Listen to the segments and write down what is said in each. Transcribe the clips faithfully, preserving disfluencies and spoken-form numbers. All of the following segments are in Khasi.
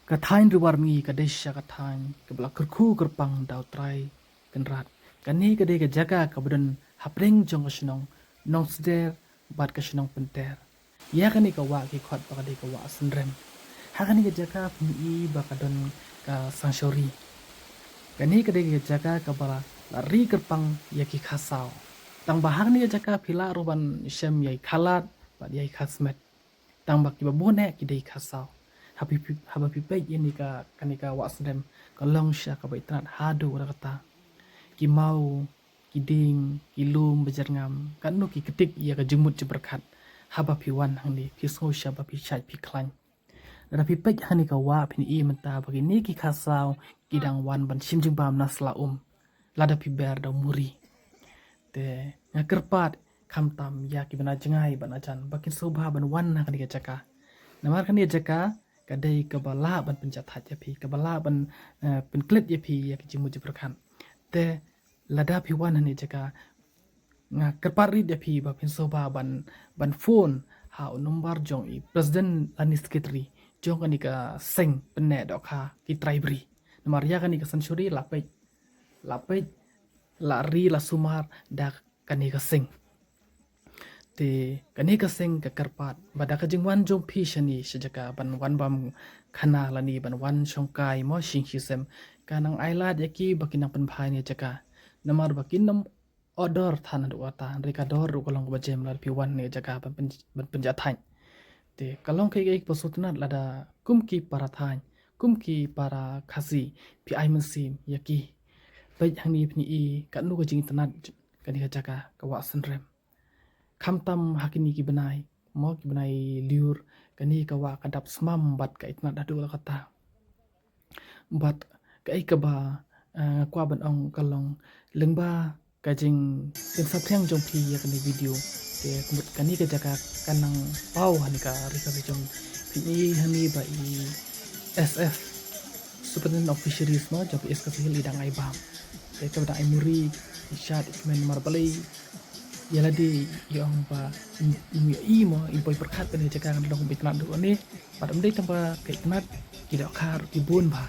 Ka thaiñ Riwar Mihngi ka dei shisha ka thaiñ kaba la kyrkhu kyrpang da u Trai Kynrad. Kane ka dei ka jaka kaba don hapdeng jong ka shnong Nongsder bad ka shnong Pynter. Ïa kane ka wah ki khot ba ka dei ka Wah Synrem. Ha kane ka jaka phin i ba ka don ka sanctuary. Kane ka dei ka jaka kaba la ri kyrpang ïa ki kha saw. Tang ba ha kane ka jaka phi lah ruh ban shem ïa i kha lad bad ïa i kha smet. Tang ba kiba bun eh ki dei kha saw. Haba phi, haba phi peit ïa kane ka, kane ka Wah Synrem, ka long shisha kaba itynnad haduh katta katta. Ki maw, ki dieng, ki lum ba jyrngam, katno ki ktik ïa ka jingmut jingpyrkhat. Haba phi wan hangne, phi sngew shisha ba phi shait phi khlaiñ. Lada phi peit hangne ka wah phin i mynta ba kine ki kha saw ki dang wan ban shim jingbam na sla um. Lada phi ber da u muri. Te nga kyrpad khamtam ïa ki bnai jngai bad na jan ba kin sngewbha ban wan na kane ka jaka. Namar kane ka jaka ka dei kaba lah ban pynjahthait ïa phi, kaba lah ban, eh, pynklet ïa phi ïa ki jingmut jingpyrkhat. Te lada phi wan hangne jaka, nga kyrpad rit ïa phi ba phin sngewbha ban, ban phone ha u number jong i president lane secretary jong kane ka seng pynneh dohkha ki trai bri. Namar ïa kane ka sanctuary la peit, la peit, la ri, la sumar da kane ka seng. Te kane ka seng ka kyrpad ba da ka jingwan jong phi shane sha jaka ban wan bam khana lane ban wan shongkai mo shisha shisem, ka nang ailad ïa ki ba kin nang pynbha ïa kane ka jaka. Namar ba kin nym order than haduh katta, hynrei ka dor ruh ka long kaba jem lada phi wan ïa kane ka jaka ban pyn-, ban pynjahthait. Te ka long kaei kaei kaba sngewtynnad lada kum ki para thaiñ, kum ki para Khasi, phi ai mynsiem ïa ki. Peit hangne phin i katno ka jingitynnad kane ka jaka ka Wah Synrem. Khamtam ha kine ki bnai, mo ki bnai lyiur, kane ka wah ka dap smam bad ka itynnad haduh katta katta. Bad kaei kaba, eh, nga kwah ban ong ka long lyngba ka jingpynsaphriang jong phi ïa kane video. Te ka mut kane ka jaka ka nang paw ha kane ka ri Khasi jong phi, i hangne ba i S F, Superintendent of Fisheries mo jong ka East Khasi Hills i dang ai bam. Te kaba dang ai muri, i shad, i kmen, namar balei ïa lade i ong ba i, i, i mo i poi pyrkhat kane ka jaka kan long ba itynnad haduh ne. Bad ym dei tang ba ka itynnad, ki dohkha ruh ki bun bha.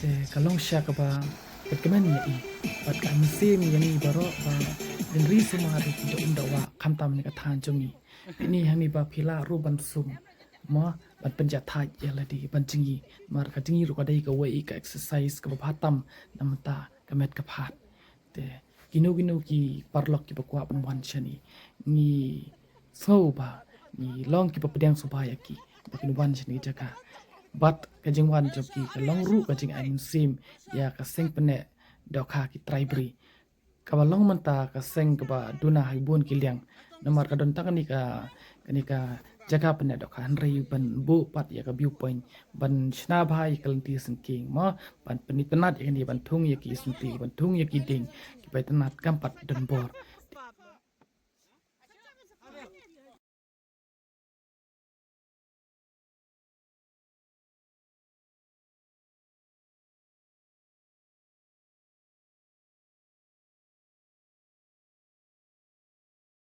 Te ka long shisha kaba pynkmen ïa i. Bad ka ai mynsiem ïa ngi baroh ba ngin ri sumar ïa ki dohnud dohwah khamtam ha kane ka thaiñ jong ngi. Phi i hangne ba phi lah ruh ban sum, mo, ban pynjahthait ïa lade ban jngi. Namar ka jngi ruh ka dei kawei ka exercise kaba bha tam na bynta ka met ka phad. Te kino kino ki paralok kiba kwah ban wan shane, ngi sngew ba ngi long kiba pdiang sngewbha ïa ki ba kin wan shane ka jaka. Bad ka jingwan jong ki ka long ruh ka jingai mynsiem ïa ka seng pynneh dohkha ki trai bri, kaba long mynta ka seng kaba duna ha ki bun ki liang. Namar ka don tang kane ka, kane ka jaka pynneh dohkha, hynrei ban buh pat ïa ka view point, ban shna bha ïa ka lynti syngkien mo, ban pynitynnad ïa kane, ban thung ïa ki syntiew, ban thung ïa ki dieng kiba itynnad kam pat donbor.